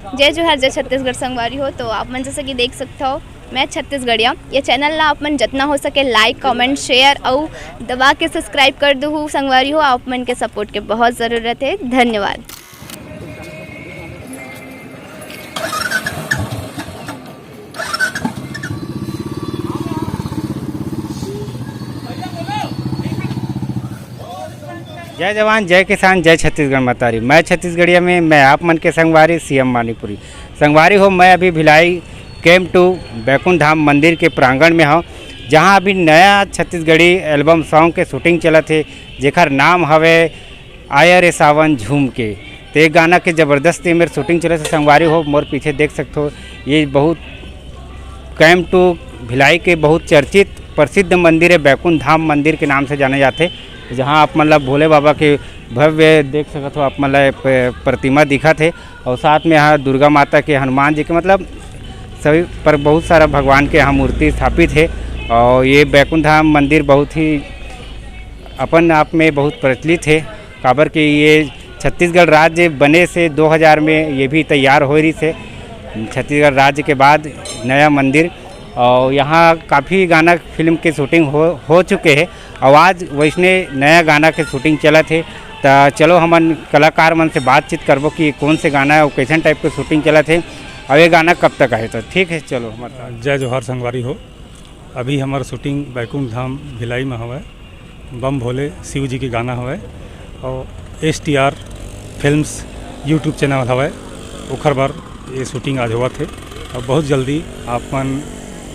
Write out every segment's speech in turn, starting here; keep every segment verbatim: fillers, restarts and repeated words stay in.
जय जोहार, जय छत्तीसगढ़ संगवारी हो। तो आप मन जैसे कि देख सकते हो, मैं छत्तीसगढ़िया। ये चैनल ला आप मन जितना हो सके लाइक, कमेंट, शेयर अउ दबा के सब्सक्राइब कर दू संगवारी हो। आप मन के सपोर्ट के बहुत ज़रूरत है। धन्यवाद। जय जवान, जय किसान, जय छत्तीसगढ़ मतारी। मैं छत्तीसगढ़िया में, मैं आप मन के संगवारी सीएम मानिकपुरी। संगवारी हो, मैं अभी भिलाई कैंप टू बैकुंठ धाम मंदिर के प्रांगण में हूँ, जहाँ अभी नया छत्तीसगढ़ी एल्बम सॉन्ग के शूटिंग चलत हे, जेकर नाम हवे आया रे सावन झूम के। तो ये गाना के जबरदस्त ये मेर शूटिंग चलत हे संगवारी हो, मोर पीछे देख सकते हो। ये बहुत कैंप टू भिलाई के बहुत चर्चित प्रसिद्ध मंदिर है, बैकुंठ धाम मंदिर के नाम से जाने जाते, जहाँ आप मतलब भोले बाबा के भव्य देख सकत हो, आप मतलब प-, प्रतिमा दिखत है। और साथ में यहाँ दुर्गा माता के, हनुमान जी के, मतलब सभी पर बहुत सारा भगवान के यहाँ मूर्ति स्थापित है। और ये बैकुंठ धाम मंदिर बहुत ही अपन आप में बहुत प्रचलित है, काबर कि ये छत्तीसगढ़ राज्य बने से दो हज़ार में ये भी तैयार हो रही से छत्तीसगढ़ राज्य के बाद नया मंदिर। और यहाँ काफ़ी गाना फिल्म के शूटिंग हो हो चुके हैं। और आज वैसने नया गाना के शूटिंग चलत है। तो चलो हमन कलाकार मन से बातचीत करबो कि कौन से गाना है और कैसन टाइप के शूटिंग चलत है और ये गाना कब तक आए। तो ठीक है, चलो हमारे साथ। जय जोहार संगवारी हो। अभी हमार शूटिंग बैकुंठ धाम भिलाई में हवय। बम भोले शिव जी के गाना हवय और S T R films YouTube channel हवय, ओखर बर ये शूटिंग आज होवत हे और बहुत जल्दी आप मन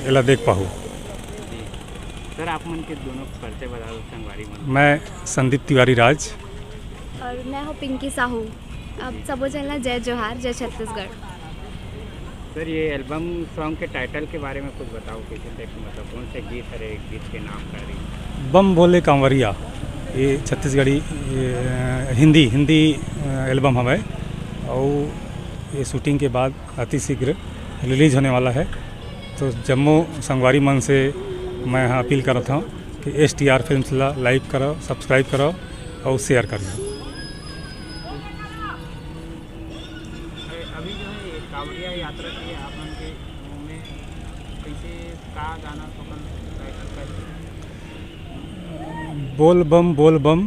एला देख पाहू। सर, आप मन के दोनों परिचय बता दो संगवारी मन। मैं संदीप तिवारी राज। और मैं हूँ पिंकी साहू। आप सबो झन ला जय जोहार, जय छत्तीसगढ़। सर, ये एल्बम सॉन्ग के टाइटल के बारे में कुछ बताओ, कैसे टाइप के, मतलब कौन से गीत हरे, गीत के नाम का रही? बम भोले कांवरिया, ये छत्तीसगढ़ी, ये, अ, हिंदी, हिंदी, अ, एल्बम हवय और ये शूटिंग के बाद अति शीघ्र रिलीज होने वाला है। तो जम्मो संगवारी मन से मैं यहाँ अपील करत हूँ कि एस टी आर फिल्म्स ला लाइक करो, सब्सक्राइब करो और शेयर करो। अभी जो है कांवड़िया यात्रा के आप मन के में कैसे का गाना अपन टाइटल कर बोल बम बोल बम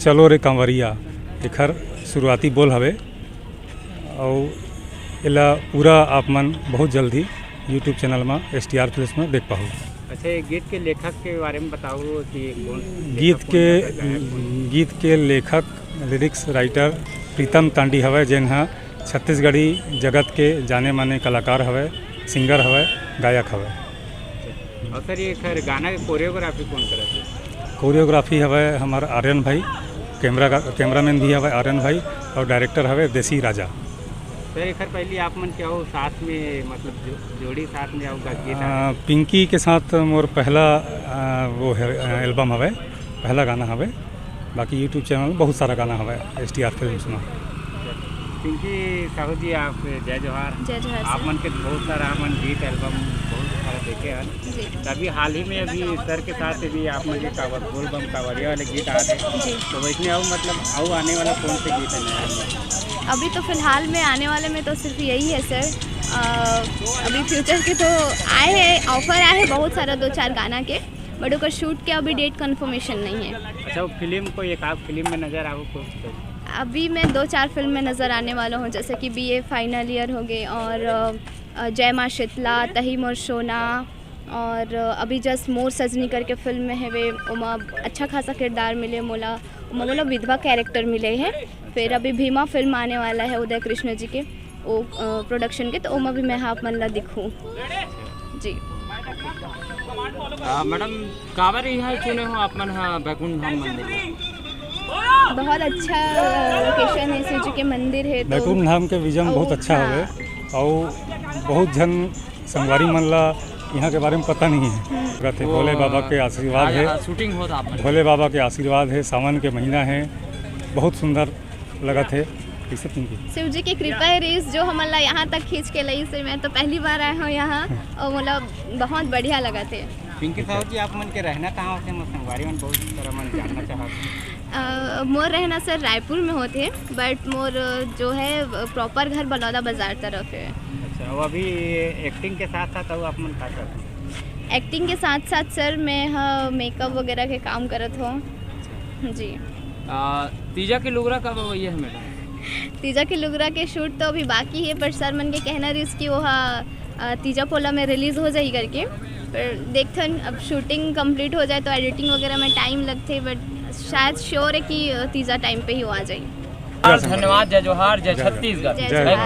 चलो रे कांवरिया, एखर शुरुआती बोल हवे। अउ एला पूरा आप मन बहुत जल्दी YouTube चैनल में एस टी आर फिल्म्स में देख पाहू। अच्छा, ये गीत के लेखक के बारे में बताओ कि कौन गीत लेखक, कौन के सा गायक, कौन गीत के लेखक, लिरिक्स राइटर प्रीतम तांडी हवय, जेन ह छत्तीसगढ़ी जगत के जाने माने कलाकार हवय, सिंगर हवय, गायक हवय। और सर, ये खैर गाना के कोरियोग्राफी कौन करत है? कोरियोग्राफी हवय हमार आर्यन भाई, कैमरा का, कैमरामैन भी हवय आर्यन भाई, और डायरेक्टर हवय देसी राजा। सर, एकर पहले आप मन क्या हो साथ में, मतलब जो, जोड़ी साथ में आओ गा-, गीत आ, आ, पिंकी के साथ मोर पहला, आ, वो है, आ, एल्बम हवय, पहला गाना हवय। बाकी YouTube चैनल में बहुत सारा गाना हवय एस टी आर फिल्म्स में। पिंकी साहू जी, आप जय जोहार। जय जोहार आप सर। मन के बहुत सारा हमन गीत एल्बम बहुत सारा देखे हन। जी। तो अभी हाल ही में अभी सर के साथ भी आप मन के कांवर-, बोल बम कांवरिया वाले गीत आते हैं। जी। तो वैसने आओ, मतलब आओ आने वाला कौन से गीत है नया में? अभी तो फिलहाल में आने वाले में तो सिर्फ यही है सर। अ, अभी फ्यूचर के तो आए हैं, ऑफर आए हैं बहुत सारा दो चार गाना के, बट ओकर शूट के अभी डेट कन्फर्मेशन नहीं है। अच्छा, वो फिल्म को एक आध फिल्म में नजर आओ को? अभी मैं दो चार फिल्म में नजर आने वाला हूँ, जैसे कि बी ए फाइनल ईयर हो गए और, अ, अ, जय माँ शीतला, तही मोर सोना और, अ, अभी जस्ट मोर सजनी करके फिल्म में है वे, ओमा अच्छा खासा किरदार मिले मोला, ओमा मोला विधवा कैरेक्टर मिले है। फिर अभी भीमा फिल्म आने वाला है उदय कृष्ण जी के, ओ, अ, प्रोडक्शन के, तो ओमा भी मैं आप मन ला दिखूँ। जी। आ, मैडम, काबर यहाँ चुने हो आप मन हा बैकुंठ धाम मंदिर में? बहुत अच्छा लोकेशन है, शिव जी के मंदिर है तो बैकुंठ धाम के विजन बहुत अच्छा हाँ। हवे, और बहुत झन संगवारी मन ला यहाँ के बारे में पता नहीं है। हम्म। कहते भोले बाबा के आशीर्वाद है, शूटिंग होता आप मन। भोले बाबा के आशीर्वाद है, सावन के महीना है, बहुत सुंदर लगत है। कैसे पिंकी? शिव जी के कृपा है रीस, जो हमन ला यहाँ तक खींच के लई से। मैं तो पहली बार आए हूँ यहाँ और मतलब बहुत बढ़िया लगत है। पिंकी साहू जी, आप मन के रहना कहाँ होथे? मोर संगवारी मन बहुत सारा मन जानना चाहत हे। अ, मोर रहना सर रायपुर में होथे, बट मोर जो है प्रॉपर घर बलौदा बाजार तरफ है। अच्छा, वो अभी एक्टिंग के साथ साथ अउ आप मन का करते हैं? एक्टिंग के साथ साथ सर मैं ह मेकअप वगैरह के काम करत हूँ जी। आ, तीजा के लुगरा कब अवैया है मैडम? तीजा के लुगरा के शूट तो अभी बाकी है, पर सर मन के कहना रहिस कि वो ह, अ, तीजा पोला में रिलीज हो जाही करके। पर देखथन, अब शूटिंग कंप्लीट हो जाए तो एडिटिंग वगैरह में टाइम लगथे, बट शायद श्योर है कि अ, तीजा टाइम पे ही वो आ जाही। धन्यवाद, जय जोहार, जय छत्तीसगढ़। जय जय जोहार।